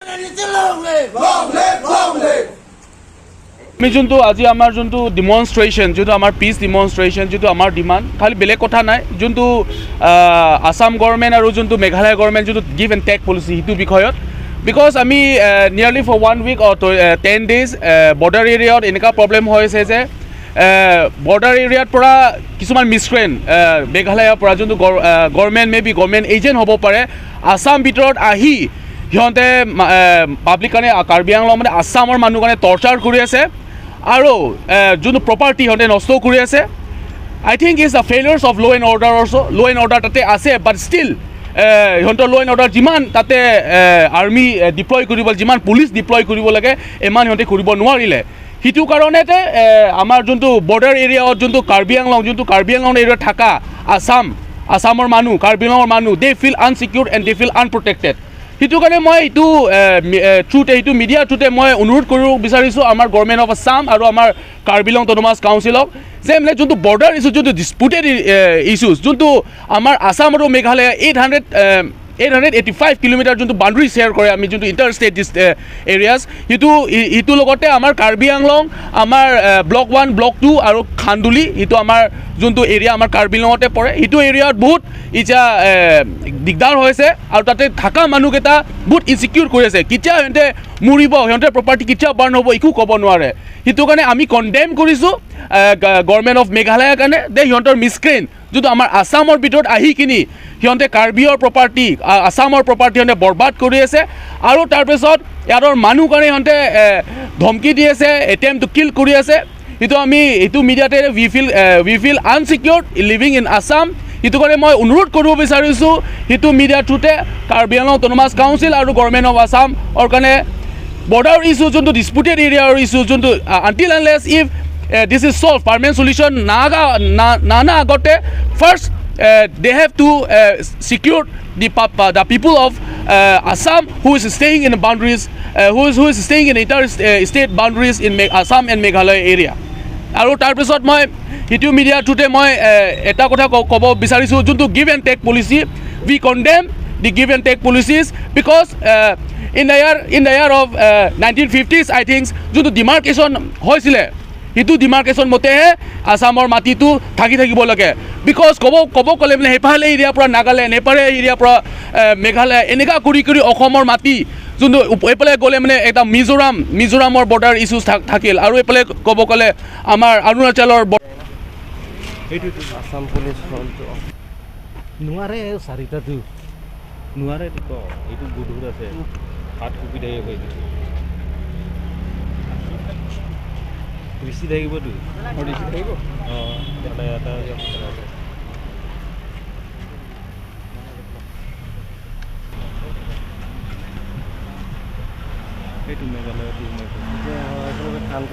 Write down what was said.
Long live, long live! আমি যোনটো আজি আমাৰ যোনটো ডিমনষ্ট্ৰেশ্যন, যোনটো আমাৰ পিচ ডিমনষ্ট্ৰেশ্যন, যিটো আমাৰ ডিমাণ্ড, খালি বেলেগ কথা নাই, যোনটো আছাম গভৰ্ণমেণ্ট আৰু যোনটো মেঘালয় গভৰ্ণমেণ্ট যোনটো গিভ এণ্ড টেক পলিচি সেইটো বিষয়ত, because আমি nearly for one week 10 days border এৰিয়াত এনেকুৱা প্ৰব্লেম হৈছে যে বৰ্ডাৰ এৰিয়াৰ পৰা কিছুমান মিছক্ৰেণ্ট মেঘালয়ৰ পৰা যোনটো government, may be government agent হ'ব পাৰে, আছাম ভিতৰত আহি সিহঁতে পাব্লিক কাৰণে, কাৰ্বি আংলং মানে আছামৰ মানুহ কাৰণে টৰ্চাৰ কৰি আছে আৰু যোনটো প্ৰপাৰ্টি সিহঁতে নষ্ট কৰি আছে। I think is the failures of law and order also. Law and order তাতে আছে, বাট ষ্টিল সিহঁতৰ ল' এণ্ড অৰ্ডাৰ যিমান তাতে আৰ্মি ডিপ্লয় কৰিব, যিমান পুলিচ ডিপ্লয় কৰিব লাগে, ইমান সিহঁতে কৰিব নোৱাৰিলে। সেইটো কাৰণতে আমাৰ যোনটো বৰ্ডাৰ এৰিয়াত যোনটো কাৰ্বি আংলং এৰিয়াত থকা আছামৰ মানুহ, কাৰ্বি আংলঙৰ মানুহ, they feel unsecure and they feel unprotected. সেইটো কাৰণে মই এইটো থ্ৰুতে, এইটো মিডিয়াৰ থ্ৰুতে মই অনুৰোধ কৰিব বিচাৰিছোঁ আমাৰ গভৰ্ণমেণ্ট অফ আছাম আৰু আমাৰ কাৰ্বি আংলং অট'নমাছ কাউন্সিলক যে মানে যোনটো বৰ্ডাৰ ইছ্যু, যোনটো ডিছপুটেড ইছ্যুজ, যোনটো আমাৰ আছাম আৰু মেঘালয় 885 kilometer যোনটো বাউণ্ডেৰী শ্বেয়াৰ কৰে আমি, যোনটো ইণ্টাৰ ষ্টেট এৰিয়াছ, সেইটো লগতে আমাৰ কাৰ্বি আংলং, আমাৰ ব্লক 1, ব্লক 2 আৰু খান্দুলি, সেইটো আমাৰ যোনটো এৰিয়া আমাৰ কাৰ্বি আংলঙতে পৰে। সেইটো এৰিয়াত বহুত এতিয়া দিগদাৰ হৈছে আৰু তাতে থকা মানুহকেইটা বহুত ইনচিকিউৰ কৰি আছে। কেতিয়া সিহঁতে মৰিব, সিহঁতে প্ৰপাৰ্টি কেতিয়া বাৰ্ণ হ'ব, একো ক'ব নোৱাৰে। সেইটো কাৰণে আমি কণ্ডেম কৰিছোঁ গভৰ্ণমেণ্ট অফ মেঘালয়ৰ কাৰণে যে সিহঁতৰ মিছক্ৰেণ্ট যোনটো আমাৰ আছামৰ ভিতৰত আহি কিনি সিহঁতে কাৰ্বিৰ প্ৰপাৰ্টি, আছামৰ প্ৰপাৰ্টি সিহঁতে বৰবাদ কৰি আছে আৰু তাৰপিছত ইয়াৰ মানুহ কাৰণে সিহঁতে ধমকি দি আছে, এটেম্প টু কিল কৰি আছে। সেইটো আমি এইটো মিডিয়াতে we feel unsecured living in Assam. সেইটো কাৰণে মই অনুৰোধ কৰিব বিচাৰিছোঁ সেইটো মিডিয়াৰ থ্ৰুতে কাৰ্বি আংলং অট'নমাছ কাউন্সিল আৰু গভৰ্ণমেণ্ট অফ আছামৰ কাৰণে, বৰ্ডাৰ ইছ্যু যোনটো, ডিছপুটেড এৰিয়াৰ ইছ্যু যোনটো, until unless if this is solve, permanent solution Naga নানা আগতে first they have to secure the people of Assam who is staying in boundaries, who is staying in inter state boundaries in Assam and Meghalaya area. আৰু তাৰপিছত মই সিটো মিডিয়াৰ থ্ৰুতে মই এটা কথা ক'ব বিচাৰিছোঁ, যোনটো give and take policy, we condemn the give and take policies because in the year of 1950s, I think, যোনটো ডিমাৰ্কেশ্যন হৈছিলে, সেইটো ডিমাৰ্কেশ্যন মতেহে আছামৰ মাটিটো থাকি থাকিব লাগে। Because ক'ব গ'লে মানে সেইফালে এৰিয়াৰ পৰা নাগালেণ্ড, সেইফালে এৰিয়াৰ পৰা মেঘালয়, এনেকুৱা কৰি কৰি অসমৰ মাটি যোনটো এইফালে গ'লে মানে এটা মিজোৰামৰ বৰ্ডাৰ ইছ্যুজ থাকিল আৰু এইফালে ক'ব গ'লে আমাৰ অৰুণাচলৰ আছাম পুলিচ ফ্ৰণ্ট। নোৱাৰে, চাৰিটাটো নোৱাৰে। ক, এইটো গধুৰ আছে, হাত কুপি থাকিব, এইটো ৰিচি থাকিবতো। ৰিচি থাকিব। অঁ, এটা এটা আছে। সেইটো মেঘালয়তো সোমাইছে। এতিয়া একেলগে খান।